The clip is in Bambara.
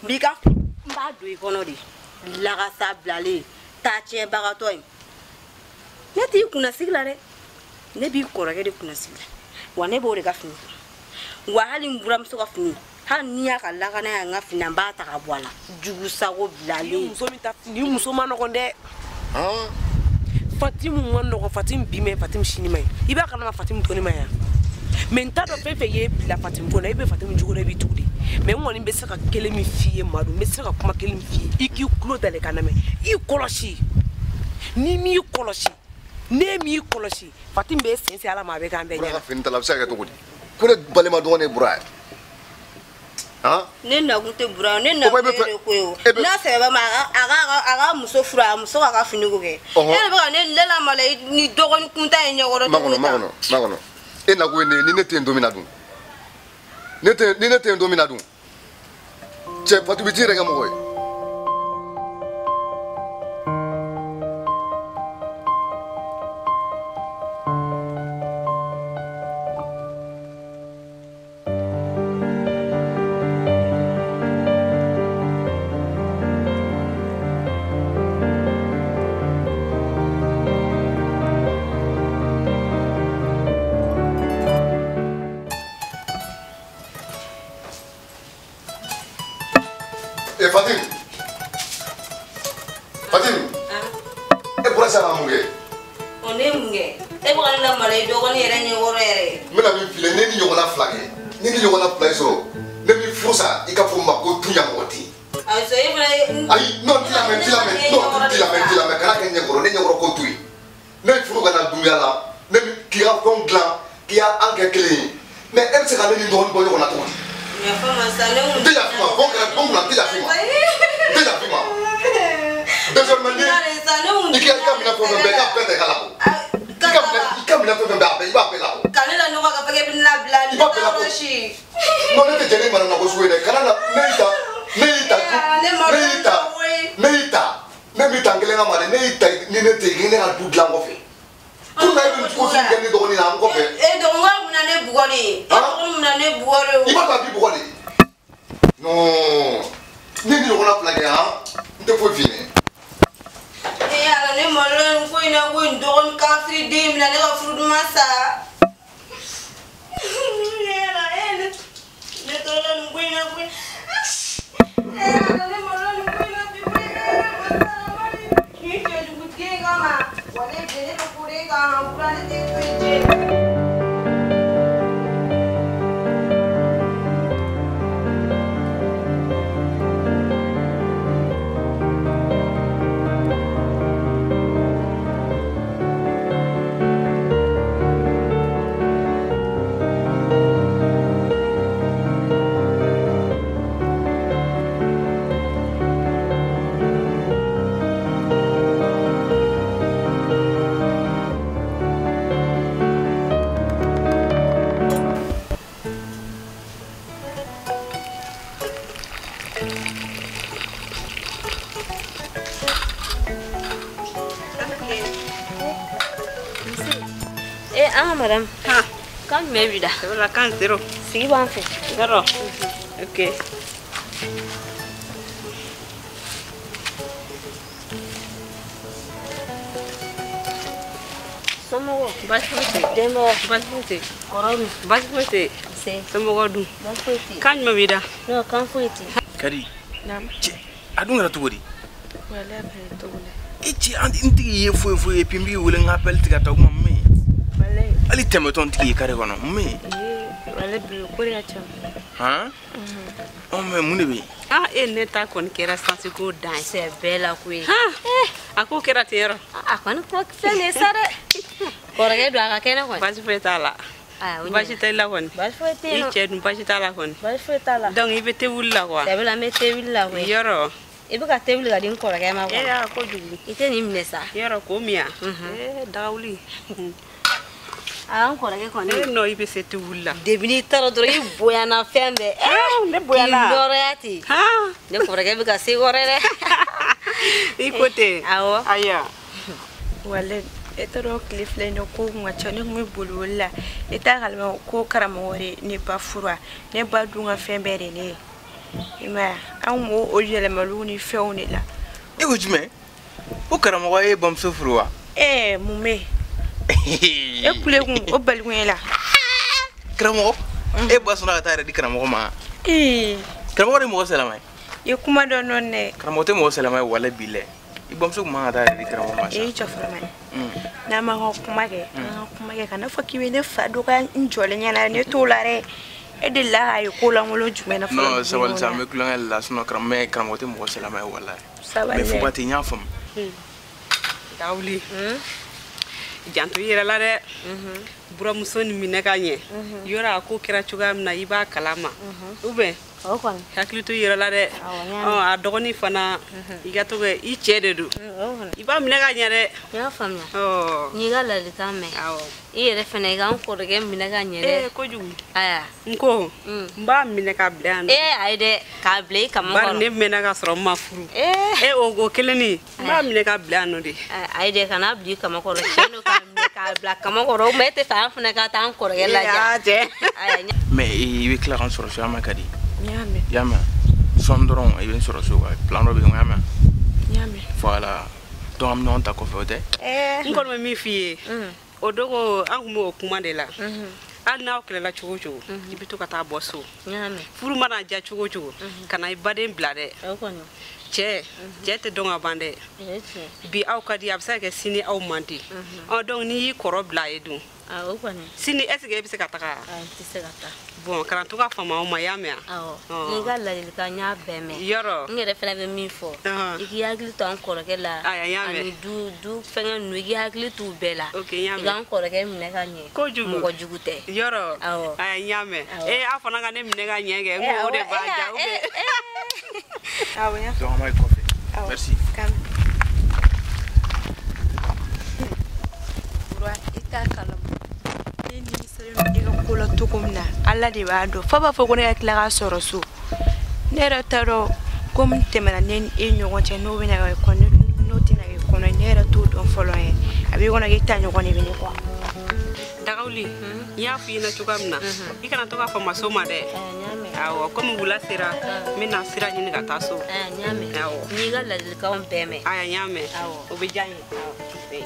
N b'i ka n b'a don i kɔnɔ de. Lagasa bilalen taatiɲɛbagatɔ in. Ne t'i kunnasigi la dɛ. Ne b'i kɔrɔkɛ de kunnasigi la. Wa ne b'o de ka fini ko. Wa hali n buramuso ka fini. Hali n'i y'a ka lakana ye n ka fini n b'a ta ka bɔ a la. Jugu sago bilalen. Muso min ta ni muso ma nɔgɔn dɛ. Fatimu ma nɔgɔn, Fatimu bi mɛ, Fatimu sini ma ye. I b'a kalama Fatimu tɔni ma yan. Mais n t'a dɔn fɛn fɛn ye bila Fatimu kɔnɔ, e bɛ Fatimu jugu la, i b'i tugu de. Mais n kɔni bɛ se ka kelen min f'i ye Madu, n bɛ se ka kuma kelen min f'i ye, i k'i tulo dayɛlɛ ka lamɛn. I kɔlɔsi. N'i m'i kɔlɔsi, n'e m'i kɔlɔsi, Fatimu b'e sen se Ala ma, a bɛ k'an bɛɛ ɲɛna. Bura ka fini ta la, a bɛ se ka kɛ cogo di? Ko ne balima dɔgɔnin ye Bura ye. Ne nakun tɛ Bura ye, ne nakun ye de ko ye o. N'a sɛbɛ ma a ka muso furu, a muso k'a ka fini ko kɛ. E de bɛ ka ne lamaloya ni dɔgɔnin kuntan ye ɲɛkɔrɔ cogo min na. Makɔnɔ, e nakun ye ne ye, ni ne tɛ yen don min na dun? Ni ne tɛ yen don min na dun? Cɛ Fatu bɛ t'i yɛrɛ kɛ mɔgɔ ye. Fatim. E bɔra sisan ka mun kɛ? O ne ye mun kɛ? E bɛ ka ne lamaloya i dɔgɔnin yɛrɛ ɲɛkɔrɔ yɛrɛ. N bɛna min f'i ye, ne ni ɲɔgɔnna fila kɛ. Ni ni ɲɔgɔnna fila sɔrɔ, ne b'i furu sa i ka fɔ n ma ko tuɲamɔgɔ den. Ayi sa e fana ye. Ayi non n t'i lamɛn, non n t'i lamɛn, kana kɛ ɲɛkɔrɔ, ne ɲɛkɔrɔ ko to yen. Ne ye furu ka na Dunbuya la, ne bɛ k'i ka fɛnw dilan, k'i y'an kɛ kelen ye. Mais e bɛ se ka ne ni n dɔgɔnin bɔ ɲɔgɔn na cogo di? Yafa ma sa ne kun. N tɛ yafa i ma, fɔ kɛra don min na n tɛ yafa i ma. N tɛ yafa i ma. Désormais ni i ka minɛn fɛn fɛn bɛ yen, i k'a bɛɛ ta i k'a labɔ. I ka minɛn fɛn fɛn bɛ yen, a bɛɛ i b'a bɛɛ labɔ. Ka ne la nɔgɔ ka fɔ k'e bɛ ne labila. I b'a bɛɛ labɔ. Non ne tɛ jɛn ni manamana ko sugu ye dɛ. Kana na ne y'i ta, ne y'i ta, ne y'i ta, ne m'i ta n kelen kama dɛ, ne y'i ta ni ne tɛ yen, ne ka du dilan kɔfɛ. Pourquoi e bɛ nin ko sugu kɛ ne dɔgɔnin na n kɔfɛ? E dɔgɔnin mun na ne bugɔ de? E dɔgɔnin mun na ne bugɔ de? I b'a dɔn a b'i bugɔ de. Non ne ni ɲɔgɔnna fila kɛ han, n tɛ foyi f'i ɲɛna. Ee ala ne maloya nin ko in na ko nin dɔgɔnin kafiri den minɛ ne ka furu duman sa. Ee ala ee ne tɔɔrɔla nin ko in na koyi. Ee ala ne maloya nin ko in na bi koyi. Ee nin cɛjugu den kama wa ne jɛlen bɛ ko de kan bura ne tɛ to yen cɛ. Ah madame. Ah. Kan jumɛn b'i da? Wala kan zéro. Sigi b'an fɛ. Zéro. Ok. Somɔgɔw? Baasi foyi tɛ. Denbaw? Baasi foyi tɛ. Kɔrɔ dun? Baasi foyi tɛ. Nse. Somɔgɔw dun? Baasi foyi tɛ. Kan jumɛn b'i da? Non, kan foyi tɛ. Kadi. Naamu. Cɛ, a dun kɛra cogo di? Walahi a kɛra cogo la. E cɛ, an n tigi ye foyi foyi ye, puis n b'i wele n ka appel tigɛ ka taa o kuma min. Hali tɛmɛtɔ n tigi ye carré kɔnɔ mun bɛ yen? Walahi bi ko de ka ca. Han? Ɔ mais mun de bɛ yen? Ah e ne ta kɔni kɛra sansi ko dan ye. C'est bɛɛ la koyi. A ko kɛra ten yɔrɔ. A kɔni ko fɛn de ye sa dɛ. Kɔrɔkɛ don a ka kɛnɛ kɔni. Baasi foyi t'a la. Baasi tɛ i la kɔni. Baasi foyi tɛ yen nɔ. I cɛ dun baasi t'a la kɔni. Baasi foyi t'a la. Donc i bɛ te wuli la quoi. Sɛbɛ la n bɛ te wuli la koyi. Yɔrɔ. I bɛ ka te wuli ka di n kɔrɔkɛ ma quoi. E y'a kojugu. I tɛ nin minɛ sa. Yɔrɔ k'o min yan. Ee daga wuli. Ah, n kɔrɔkɛ kɔni. E nɔ i bɛ se te wuli la. Depuis n'i taara dɔrɔn i bonyana fɛn bɛɛ. Ne bonyana. K'i nɔrɔya ten. Ne kɔrɔkɛ bɛ ka se kɔrɔ dɛ. I ko ten. Awɔ. Ayiwa. Walahi e t'a dɔn tile fila in na ko kun ka ca, ne kun bɛ boli la. E t'a kalama ko karamɔgɔ de ne ba furu wa? Ne ba dun ka fɛn bɛɛ de ne ye. I m'a ye an b'o o yɛlɛmaliw ni fɛnw de la. E ko jumɛn? O karamɔgɔ ye bamuso furu wa? Ee mun bɛ yen? E kule kun o balikun ye la. Karamɔgɔ? E ba sɔnna ka taa yɛrɛ di karamɔgɔ ma? Ee. Karamɔgɔ de ye mɔgɔ sɛlɛma ye. I ye kuma dɔn dɔɔni dɛ. Karamɔgɔ tɛ mɔgɔ sɛlɛma ye walayi bilayi. I bamuso kun man ka taa yɛrɛ di karamɔgɔ ma sa. E jɔ fɔlɔ ma. N'an m'an ka kuma kɛ, an ka kuma kɛ kana fɔ k'i bɛ ne fa dɔgɔya n jɔlen ɲɛna ne t'o la dɛ. E delila k'a ye ko lankolon jumɛn na fɔlɔ? Non sabali sa, an bɛ tulonkɛ de la sinon karamɔgɔ tɛ mɔgɔ sɛlɛma ye walayi. Sabali mais fo ba tɛ n y'a faamu. Dawuli. Janto i yɛrɛ la dɛ. Buramuso nin minɛ ka ɲɛ. Yɔrɔ a ko kɛra cogoya min na i b'a kalama. Ou bien O kɔni. Hakili to i yɛrɛ la dɛ. Awɔ, n y'a Ɔ a dɔgɔnin fana i ka to kɛ i cɛ de don. O kɔni. I b'a minɛ ka ɲɛ dɛ. N y'a faamuya. Ɔ. N y'i ka ladilikan mɛn. Awɔ. I yɛrɛ fana i ka n kɔrɔkɛ minɛ ka ɲɛ dɛ. Ee kojugu. Aya. N ko n b'a minɛ ka bila yan nɔ. Ee ayi dɛ k'a bila i kama kɔrɔ. Bari ne mɛnna ka sɔrɔ n ma furu. Ee. E o kelen nin n b'a minɛ ka bila yan nɔ de. Ayi dɛ kana bila i kama kɔrɔ tiɲɛ don k'a minɛ k'a bila kama kɔrɔ o ma e tɛ fɛ an fana ka taa an kɔrɔkɛ lajɛ. Ee cɛ. Aya. Mais i bɛ tila ka n sɔrɔ so a ma ka di. N y'a mɛn. I y'a mɛn? Sɔn dɔrɔn i bɛ n sɔrɔ so quoi plan dɔ bɛ yen n y'a mɛn. N y'a mɛn. Voilà donc an bɛ ɲɔgɔn ta kɔfɛ o tɛ? N kɔni bɛ min f'i ye. O dogo an kun b'o kuma de la. Hali n'aw kɛlɛla cogo o cogo i bɛ to ka taa bɔ so. N y'a mɛn. Furu mana diya cogo o cogo ka na i baden bila dɛ. O kɔni. Cɛ cɛ tɛ dɔn ka ban dɛ. O ye tiɲɛ. Bi aw ka di a bɛ se ka kɛ sini aw man di. Ɔ donc n'i y'i kɔrɔ bila a ye dun. O kɔni. Sini est ce que e bɛ se ka taga? Ayi n tɛ se ka taa. Bon kana to ka fama o ma i y'a mɛn wa? Awɔ. N y'i ka ladilikan n y'a bɛɛ mɛn. Yɔrɔ. N yɛrɛ fana bɛ min fɔ. I k'i hakili to an kɔrɔkɛ la. Ayi n y'a mɛn. Ani du fɛngɛ ninnu i k'i hakili t'u bɛɛ la. Ok n y'a mɛn. I k'an kɔrɔkɛ minɛ ka ɲɛ. Kojugu. Mɔgɔ jugu tɛ. Yɔrɔ. Awɔ. Ayi n y'a mɛn. Ee aw fana ka ne minɛ ka ɲɛ kɛ n ko o de b'a diya ou bien. Awɔ n y'a Donc an b'a ye kɔfɛ. Merci. Bura i t'a kalama. Ne nimisalen don e ka ko la cogo min na Ala de b'a dɔn f'a b'a fɔ ko ne ka tila k'a sɔrɔ so ne yɛrɛ t'a dɔn ko min tɛmɛna ne ni e ɲɔgɔn cɛ n'o bɛna kɛ kɔnɔ n'o tɛna kɛ kɔnɔ ne yɛrɛ t'o dɔn fɔlɔ yɛ a b'i kɔnɔ k'e ta ɲɔgɔn de bɛ ne kɔ. Dagawuli n y'a f'i ɲɛna cogoya min na i kana to k'a fɔ maso ma dɛ. Awɔ komi wula sera n bɛna sira ɲini ka taa so. N y'a mɛn. Awɔ. N y'i ka ladilikanw bɛɛ mɛn. Aya n y'a mɛn. Awɔ. O bɛ diya n ye.